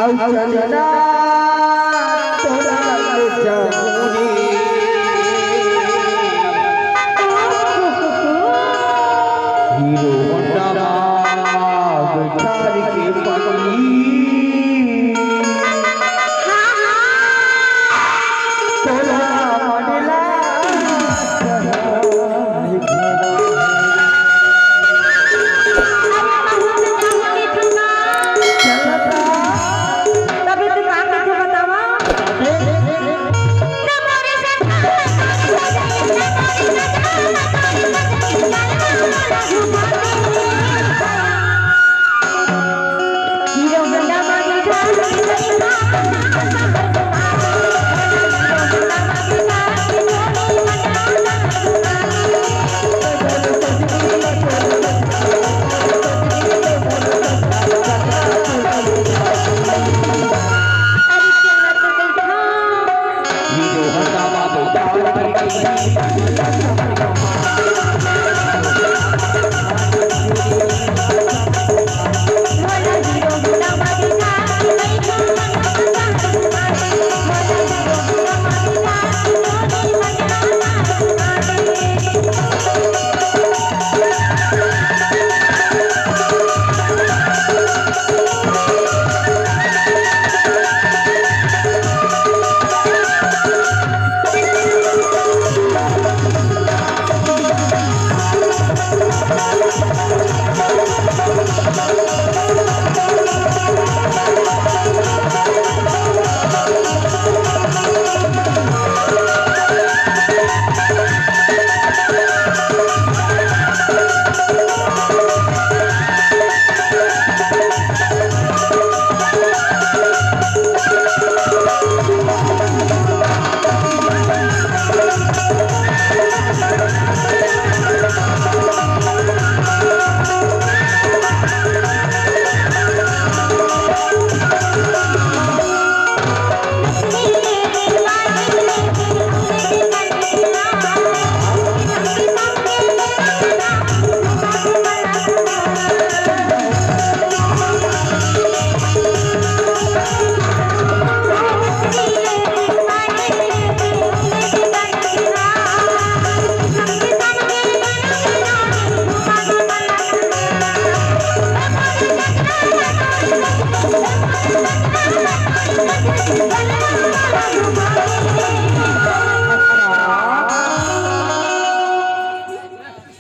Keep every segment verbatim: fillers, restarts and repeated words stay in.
अउ चलना तोला ले जाऊं रे। हीरो होंडा मा बैठार के पगली। तोला मन ला तभी तो का कथे बतावा?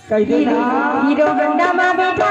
कह दे ना। हीरो होंडा मा बैठा।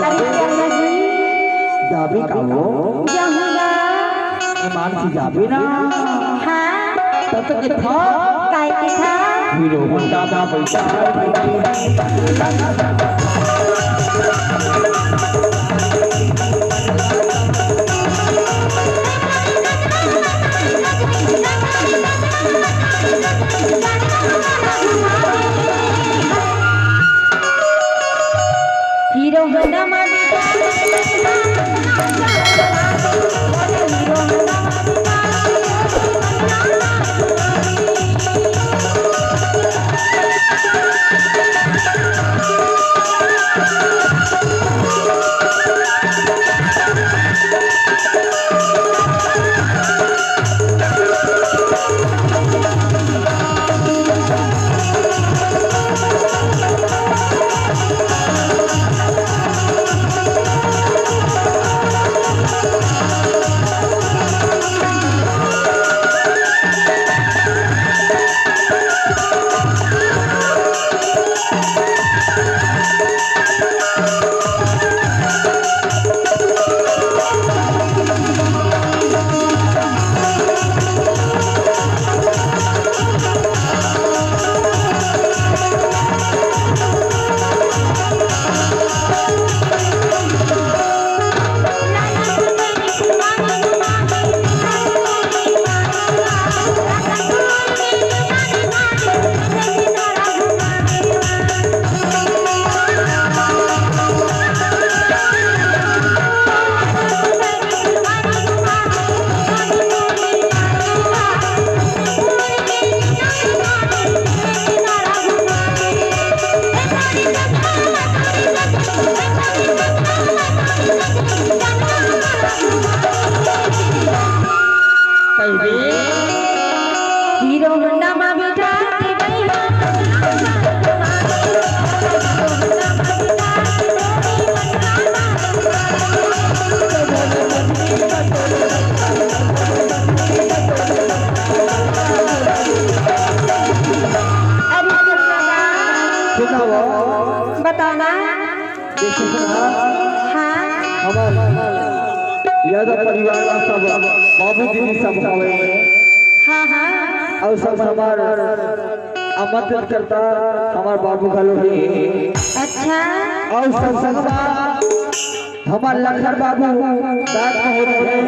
अरे क्या हुआ जी? जाबे का वो? जाहूँगा। ईमान से जाबे ना। हाँ। तब तक के था। काय के था? हीरो होंडा मा बैठा। कहिबे। हीरो होंडा मा बिठा के भैया। अरे सुन ना। सुनाओ। बताओ ना। देखो ना, हाँ। हमर यादव परिवार मा सब बाबू दीदी सब हवे। हाँ, हाँ। अउ सब हमर आमंत्रित करता हमर बाबू घलो हे। अच्छा। अउ सब संगमा हमर लखन बाबू रात में होत हे।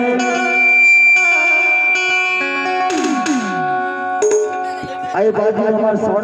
आए बाबू हमर sound